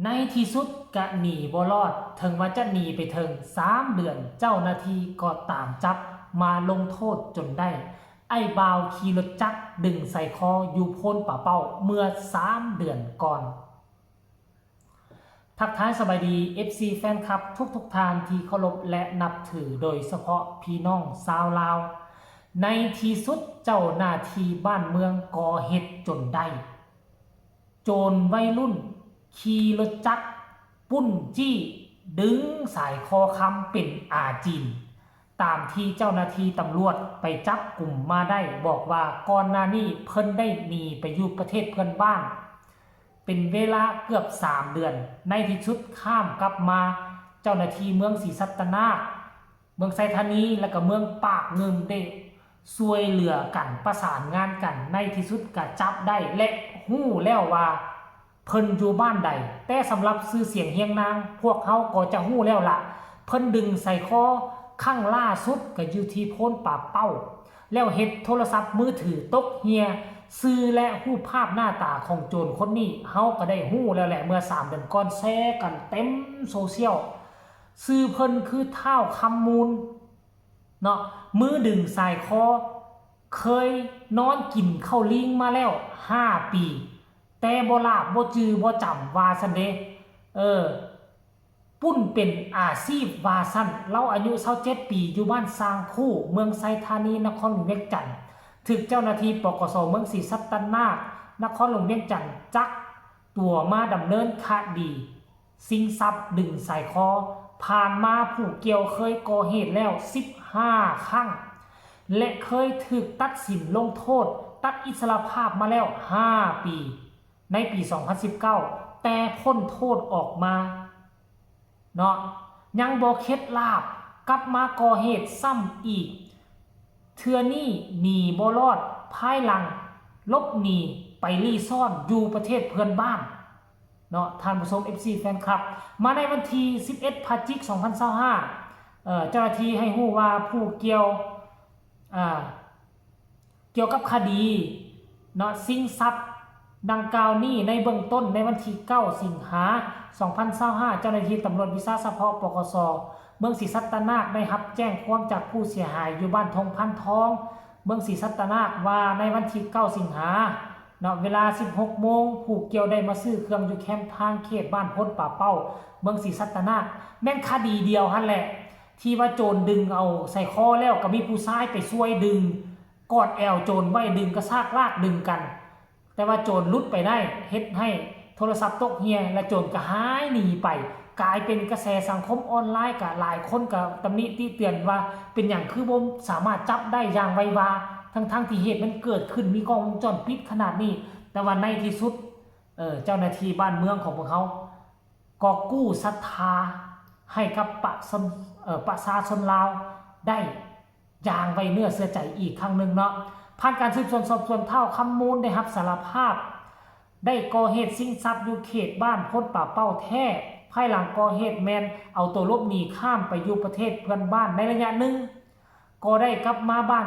ໃນທີ່ສຸດກະໜີບໍ່ລອດ, ເຖິງວ່າຈະໜີໄປເຖິງສາມເດືອນ, ເຈົ້າໜ້າທີ່ກໍຕາມຈັບມາລົງໂທດຈົນໄດ້. ອ້າຍບ່າວຂີ່ລົດຈັກດຶງສາຍຄໍຢູ່ໂພນປາເປົ້າເມື່ອສາມເດືອນກ່ອນ. ທັກທາຍສະບາຍດີ ເອັຟຊີ ແຟນຄລັບທຸກໆທ່ານທີ່ເຄົາລົບ ແລະ ນັບຖື, ໂດຍສະເພາະພີ່ນ້ອງຊາວລາວ. ໃນທີ່ສຸດເຈົ້າໜ້າທີ່ບ້ານເມືອງກໍເຮັດຈົນໄດ້. ໂຈນໄວລຸ້ນຂີ່ລົດຈັກປຸ້ນຈີ້ດຶງສາຍຄໍຄຳເປັນອາຈີນ. ຕາມທີ່ເຈົ້າໜ້າທີ່ຕຳຫຼວດໄປຈັບກຸມມາໄດ້ບອກວ່າ ກ່ອນໜ້ານີ້ເພິ່ນໄດ້ໜີໄປຢູ່ປະເທດເພື່ອນບ້ານເປັນເວລາເກືອບສາມເດືອນ, ໃນທີ່ສຸດຂ້າມກັບມາ ເຈົ້າໜ້າທີ່ເມືອງສີສັດຕະນາກ ເມືອງໄຊທານີ ແລະ ກະເມືອງປາກງື່ມ ໄດ້ຊ່ວຍເຫຼືອກັນ ປະສານງານກັນ, ໃນທີ່ສຸດກະຈັບໄດ້ ແລະ ຮູ້ແລ້ວວ່າ ເພິ່ນຢູ່ບ້ານໃດ, ແຕ່ສຳລັບຊື່ສຽງຮຽງນາມ ພວກເຮົາກໍຈະຮູ້ແລ້ວລະ. ເພິ່ນດຶງສາຍຄໍຄັ້ງລ່າສຸດກໍຢູ່ທີ່ໂພນປາເປົ້າ ແລ້ວເຮັດໂທລະສັບມືຖືຕົກເຮ່ຍ. ຊື່ ແລະ ຮູບພາບໜ້າຕາຂອງໂຈນຄົນນີ້ ເຮົາກໍໄດ້ຮູ້ແລ້ວແຫຼະ ເມື່ອສາມເດືອນກ່ອນ ແຊກັນເຕັມໂຊຊຽວ. ຊື່ເພິ່ນຄືທ້າວຄຳມູນ ເນາະ ມືດຶງສາຍຄໍ ເຄີຍນອນກິນເຂົ້າລີງມາແລ້ວຫ້າປີ ແຕ່ບໍ່ລາບ ບໍ່ຈື່ ບໍ່ຈຳ ວ່າຊັ້ນເດ. ເອີ ປຸ້ນເປັນອາຊີບວ່າຊັ້ນ. ລາວອາຍຸຊາວເຈັດປີ ຢູ່ບ້ານຊ້າງຄູ ເມືອງໄຊທານີ ນະຄອນຫຼວງວຽງຈັນ, ຖືກເຈົ້າໜ້າທີ່ ປກສ ເມືອງສີສັດຕະນາກ ນະຄອນຫຼວງວຽງຈັນ ຈັບຕົວມາດຳເນີນຄະດີ ຊິງຊັບດຶງສາຍຄໍ. ຜ່ານມາຜູ້ກ່ຽວເຄີຍກໍ່ເຫດແລ້ວສິບຫ້າຄັ້ງ ແລະ ເຄີຍຖືກຕັດສິນລົງໂທດຕັດອິດສະຫຼະພາບມາແລ້ວຫ້າປີ ໃນປີສອງພັນສິບເກົ້າ ແຕ່ພົ້ນໂທດອອກມາເນາະ ຍັງບໍ່ເຂັດລາບ ກັບມາກໍ່ເຫດຊ້ຳອີກ. ເທື່ອນີ້ໜີບໍ່ລອດ ພາຍຫຼັງຫຼົບໜີໄປລີ້ຊ່ອນຢູ່ປະເທດເພື່ອນບ້ານເນາະ ທ່ານຜູ້ຊົມ ເອັຟຊີ ແຟນຄລັບ. ມາໃນວັນທີສິບເອັດ ພະຈິກ ສອງພັນຊາວຫ້າ ເຈົ້າໜ້າທີ່ໃຫ້ຮູ້ວ່າຜູ້ກ່ຽວ ອາ ກ່ຽວກັບຄະດີເນາະ ຊິງຊັບດັ່ງກ່າວນີ້ ໃນເບື້ອງຕົ້ນ ໃນວັນທີເກົ້າ ສິງຫາ ສອງພັນຊາວຫ້າ ເຈົ້າໜ້າທີ່ຕຳຫຼວດວິຊາສະເພາະ ປກສ ເມືອງສີສັດຕະນາກ ໄດ້ຮັບແຈ້ງຄວາມຈາກຜູ້ເສຍຫາຍຢູ່ບ້ານທົ່ງພັນທອງ ເມືອງສີສັດຕະນາກ ວ່າໃນວັນທີເກົ້າ ສິງຫາເນາະ ເວລາສິບຫົກໂມງ ຜູ້ກ່ຽວໄດ້ມາຊື້ເຄື່ອງຢູ່ແຄມທາງເຂດບ້ານໂພນປາເປົ້າ ເມືອງສີສັດຕະນາກ. ແມ່ນຄະດີດຽວຫັ້ນແຫຼະ ທີ່ວ່າໂຈນດຶງເອົາສາຍຄໍແລ້ວ ກໍມີຜູ້ຊາຍໄປຊ່ວຍດຶງ ກອດແອວໂຈນໄວ້ ດຶງກະຊາກລາກດຶງກັນ ແຕ່ວ່າໂຈນຫຼຸດໄປໄດ້ ເຮັດໃຫ້ໂທລະສັບຕົກເຮ່ຍ ແລະ ໂຈນກໍຫາຍໜີໄປ. ກາຍເປັນກະແສສັງຄົມອອນລາຍ ກະຫຼາຍຄົນກໍຕຳໜິຕິເຕືອນວ່າ ເປັນຫຍັງຄືບໍ່ສາມາດຈັບໄດ້ຢ່າງໄວວາ ທັງໆທີ່ເຫດມັນເກີດຂຶ້ນ ມີກ້ອງວົງຈອນປິດຂະໜາດນີ້. ແຕ່ວ່າໃນທີ່ສຸດ ເອີ ເຈົ້າໜ້າທີ່ບ້ານເມືອງຂອງພວກເຮົາ ກໍກູ້ສັດທາໃຫ້ກັບປະຊາຊົນ ເອີ ປະຊາຊົນລາວໄດ້ຢ່າງໄວ້ເນື້ອເຊື່ອໃຈອີກຄັ້ງໜຶ່ງເນາະ. ຜ່ານການສືບສວນສອບສວນ ທ້າວຄຳມູນໄດ້ຮັບສາລະພາບ ໄດ້ກໍ່ເຫດຊິງຊັບຢູ່ເຂດບ້ານໂພນປາເປົ້າແທ້. ພາຍຫຼັງກໍ່ເຫດແມ່ນເອົາໂຕຫຼົບໜີຂ້າມໄປຢູ່ປະເທດເພື່ອນບ້ານໃນໄລຍະໜຶ່ງ ກໍໄດ້ກັບມາບ້ານ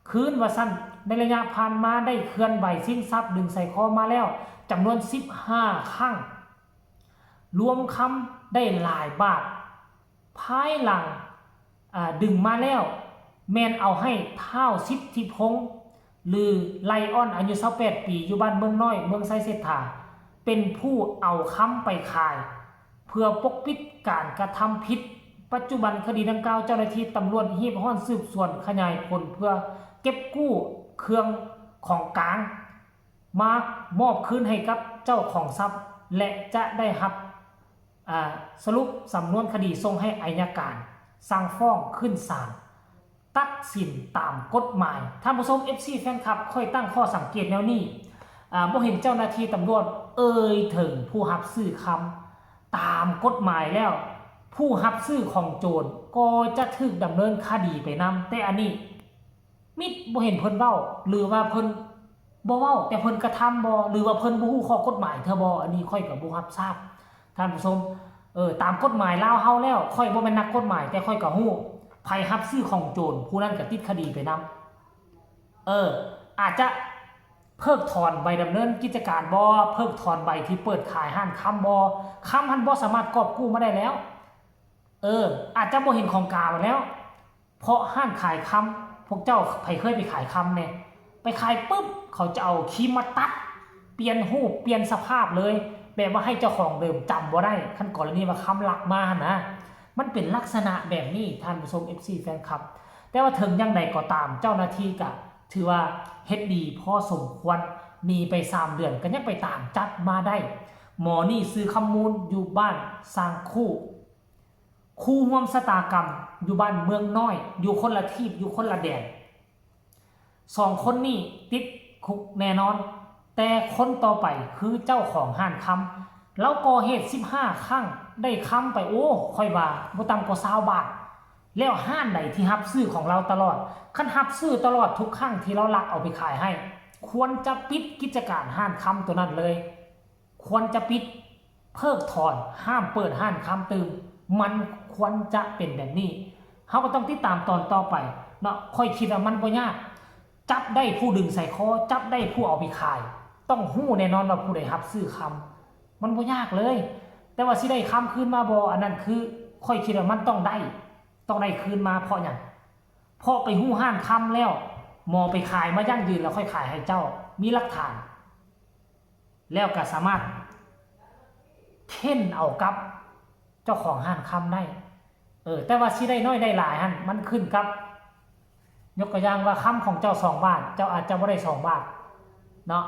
ຄືນວ່າຊັ້ນ. ໃນໄລຍະຜ່ານມາໄດ້ເຄື່ອນໄຫວຊິງຊັບ ດຶງສາຍຄໍມາແລ້ວຈຳນວນສິບຫ້າຄັ້ງ ລວມຄຳໄດ້ຫຼາຍບາດ. ພາຍຫຼັງ ອາ ດຶງມາແລ້ວ ແມ່ນເອົາໃຫ້ທ້າວສິດທິພົງ ຫຼື ໄລອອນ ອາຍຸຊາວແປດປີ ຢູ່ບ້ານເມືອງນ້ອຍ ເມືອງໄຊເສດຖາ ເປັນຜູ້ເອົາຄຳໄປຂາຍ ເພື່ອປົກປິດການກະທຳຜິດ. ປັດຈຸບັນຄະດີດັ່ງກ່າວ ເຈົ້າໜ້າທີ່ຕຳຫຼວດຮີບຮ້ອນສືບສວນຂະຫຍາຍຜົນ ເພື່ອເກັບກູ້ເຄື່ອງຂອງກາງ ມາມອບຄືນໃຫ້ກັບເຈົ້າຂອງຊັບ ແລະ ຈະໄດ້ຮັບ ອາ ສະຫຼຸບສຳນວນຄະດີສົ່ງໃຫ້ໄອຍະການສັ່ງຟ້ອງຂຶ້ນສານ ຕັດສິນຕາມກົດໝາຍ. ທ່ານຜູ້ຊົມ ເອັຟຊີ ແຟນຄລັບ, ຂ້ອຍຕັ້ງຂໍ້ສັງເກດແນວນີ້, ອາ ບໍ່ເຫັນເຈົ້າໜ້າທີ່ຕຳຫຼວດເອີ່ຍເຖິງຜູ້ຮັບຊື້ຄຳ. ຕາມກົດໝາຍແລ້ວ ຜູ້ຮັບຊື້ຂອງໂຈນກໍຈະຖືກດຳເນີນຄະດີໄປນຳ, ແຕ່ອັນນີ້ ມິດບໍ່ເຫັນເພິ່ນເວົ້າ ຫຼືວ່າເພິ່ນບໍ່ເວົ້າ ແຕ່ເພິ່ນກະທຳບໍ່ ຫຼືວ່າເພິ່ນບໍ່ຮູ້ຂໍ້ກົດໝາຍເທື່ອບໍ່ ອັນນີ້ຂ້ອຍກໍບໍ່ຮັບຊາບ ທ່ານຜູ້ຊົມ. ເອີ ຕາມກົດໝາຍລາວເຮົາແລ້ວ ຂ້ອຍບໍ່ແມ່ນນັກກົດໝາຍ ແຕ່ຂ້ອຍກໍຮູ້ ໃຜຮັບຊື້ຂອງໂຈນ ຜູ້ນັ້ນກໍຕິດຄະດີໄປນຳ. ເອີ ອາດຈະ ເພິກຖອນໃບດຳເນີນກິດຈະການບໍ່? ເພິກຖອນໃບທີ່ເປີດຂາຍຮ້ານຄຳບໍ່? ຄຳຫັ້ນບໍ່ສາມາດກອບກູ້ມາໄດ້ແລ້ວ. ເອີ ອາດຈະບໍ່ເຫັນຂອງກາງແລ້ວ ເພາະຮ້ານຂາຍຄຳ ພວກເຈົ້າໃຜເຄີຍໄປຂາຍຄຳແດ່? ໄປຂາຍປຶບ ເຂົາຈະເອົາຄີມມາຕັດ ປ່ຽນຮູບ ປ່ຽນສະພາບເລີຍ ແບບວ່າໃຫ້ເຈົ້າຂອງເດີມຈຳບໍ່ໄດ້ ຄັນກໍລະນີວ່າຄຳລັກມາຫັ້ນນະ. ມັນເປັນລັກສະນະແບບນີ້ ທ່ານຜູ້ຊົມ ເອັຟຊີ ແຟນຄລັບ. ແຕ່ວ່າເຖິງຢ່າງໃດກໍຕາມ ເຈົ້າໜ້າທີ່ກະຖືວ່າເຮັດດີພໍສົມຄວນ, ໜີໄປສາມເດືອນກໍຍັງໄປຕາມຈັບມາໄດ້. ໝໍນີ້ຊື່ຄຳມູນ ຢູ່ບ້ານຊ້າງຄູ້, ຄູຮ່ວມຊະຕາກຳ ຢູ່ບ້ານເມືອງນ້ອຍ, ຢູ່ຄົນລະທີບ ຢູ່ຄົນລະແດນ. ສອງຄົນນີ້ຕິດຄຸກແນ່ນອນ, ແຕ່ຄົນຕໍ່ໄປຄືເຈົ້າຂອງຮ້ານຄຳ. ລາວກໍ່ເຫດສິບຫ້າຄັ້ງ ໄດ້ຄຳໄປ ໂອ້ ຂ້ອຍວ່າບໍ່ຕ່ຳກວ່າຊາວບາດ. ແລ້ວຮ້ານໃດທີ່ຮັບຊື້ຂອງລາວຕະຫຼອດ? ຄັນຮັບຊື້ຕະຫຼອດທຸກຄັ້ງທີ່ລາວລັກເອົາໄປຂາຍໃຫ້, ຄວນຈະປິດກິດຈະການຮ້ານຄຳໂຕນັ້ນເລີຍ. ຄວນຈະປິດ, ເພິກຖອນ, ຫ້າມເປີດຮ້ານຄຳຕື່ມ. ມັນຄວນຈະເປັນແບບນີ້. ເຮົາກໍຕ້ອງຕິດຕາມຕອນຕໍ່ໄປເນາະ. ຂ້ອຍຄິດວ່າມັນບໍ່ຍາກ. ຈັບໄດ້ຜູ້ດຶງສາຍຄໍ, ຈັບໄດ້ຜູ້ເອົາໄປຂາຍ. ຕ້ອງຮູ້ແນ່ນອນວ່າຜູ້ໃດຮັບຊື້ຄຳ. ມັນບໍ່ຍາກເລີຍ. ແຕ່ວ່າຊິໄດ້ຄຳຄືນມາບໍ່? ອັນນັ້ນຄືຂ້ອຍຄິດວ່າມັນຕ້ອງໄດ້, ຕ້ອງໄດ້ຄືນມາ. ເພາະຫຍັງ? ເພາະໄປຮູ້ຮ້ານຄຳແລ້ວ, ໝໍໄປຂາຍມາຢັ້ງຢືນແລ້ວຄ່ອຍຂາຍໃຫ້ເຈົ້າ. ມີຫຼັກຖານ. ແລ້ວກໍສາມາດເຄັນເອົາກັບເຈົ້າຂອງຮ້ານຄຳໄດ້. ເອີ ແຕ່ວ່າຊິໄດ້ໜ້ອຍໄດ້ຫຼາຍຫັ້ນ ມັນຂຶ້ນກັບ ຍົກຕົວຢ່າງວ່າຄຳຂອງເຈົ້າສອງບາດ, ເຈົ້າອາດຈະບໍ່ໄດ້ສອງບາດເນາະ.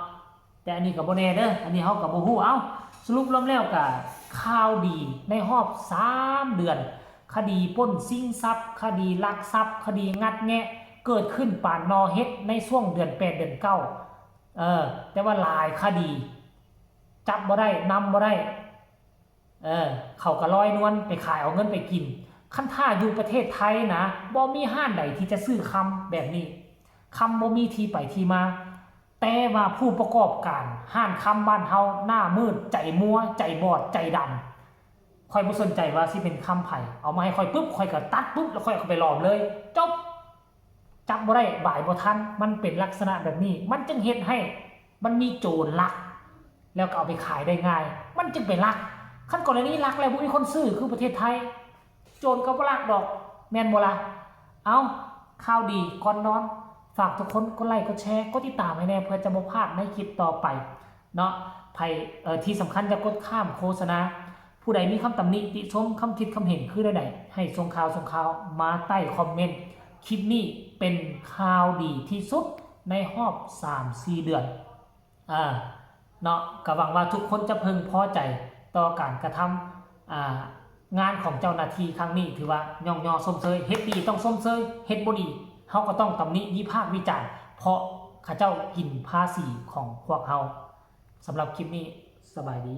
ແຕ່ອັນນີ້ກໍບໍ່ແນ່ເດີ, ອັນນີ້ເຮົາກໍບໍ່ຮູ້. ເອົ້າ ສະຫຼຸບລວມແລ້ວກໍຂ່າວດີໃນຮອບສາມເດືອນ, ຄະດີປຸ້ນຊິງຊັບ, ຄະດີລັກຊັບ, ຄະດີງັດແງະ ເກີດຂຶ້ນປານໜໍ່ເຫັດໃນຊ່ວງເດືອນແປດ ເດືອນເກົ້າ. ເອີ ແຕ່ວ່າຫຼາຍຄະດີ ຈັບບໍ່ໄດ້, ນຳບໍ່ໄດ້. ເອີ ເຂົາກໍລອຍນວນໄປຂາຍເອົາເງິນໄປກິນ. ຄັນຖ້າຢູ່ປະເທດໄທນະ ບໍ່ມີຮ້ານໃດທີ່ຈະຊື້ຄຳແບບນີ້. ຄຳບໍ່ມີທີ່ໄປທີ່ມາ. ແຕ່ວ່າຜູ້ປະກອບການຮ້ານຄຳບ້ານເຮົາ ໜ້າມືດ, ໃຈມົວ, ໃຈບອດ, ໃຈດຳ. ຂ້ອຍບໍ່ສົນໃຈວ່າຊິເປັນຄຳໃຜ, ເອົາມາໃຫ້ຂ້ອຍປຶບ ຂ້ອຍກໍຕັດປຶບ ແລ້ວຂ້ອຍເອົາໄປຫຼອມເລີຍ, ຈົບ. ຈັບບໍ່ໄດ້, ບາຍບໍ່ທັນ. ມັນເປັນລັກສະນະແບບນີ້ ມັນຈຶ່ງເຮັດໃຫ້ມັນມີໂຈນລັກ ແລ້ວກໍເອົາໄປຂາຍໄດ້ງ່າຍ, ມັນຈຶ່ງໄປລັກ. ຄັນກໍລະນີລັກແລ້ວບໍ່ມີຄົນຊື້ ຄືປະເທດໄທ, ໂຈນກໍບໍ່ລັກດອກ, ແມ່ນບໍ່ລະ? ເອົ້າ, ຂ່າວດີກ່ອນນອນ, ຝາກທຸກຄົນກົດໄລ ກົດແຊ ກົດຕິດຕາມໃຫ້ແດ່ ເພື່ອຈະບໍ່ພາດໃນຄລິບຕໍ່ໄປເນາະ. ໃຜ ເອີ ທີ່ສຳຄັນຢ່າກົດຂ້າມໂຄສະນາ. ຜູ້ໃດມີຄຳຕຳໜິຕິຊົມ, ຄຳຄິດຄຳເຫັນຄືແນວໃດ, ໃຫ້ສົ່ງຂ່າວ ສົ່ງຂ່າວມາໃຕ້ຄອມເມັນ. ຄລິບນີ້ເປັນຂ່າວດີທີ່ສຸດໃນຮອບສາມສີ່ເດືອນ ອາ ເນາະ. ກໍຫວັງວ່າທຸກຄົນຈະເພິ່ງພໍໃຈຕໍ່ການກະທຳ ອາ ງານຂອງເຈົ້າໜ້າທີ່ຄັ້ງນີ້. ຖືວ່າຍ້ອງຍໍຊົມເຊີຍ, ເຮັດດີຕ້ອງຊົມເຊີຍ, ເຮັດບໍ່ດີເຮົາກໍຕ້ອງຕຳໜິວິພາກວິຈານ, ເພາະເຂົາເຈົ້າກິນພາສີຂອງພວກເຮົາ. ສຳລັບຄລິບນີ້ ສະບາຍດີ.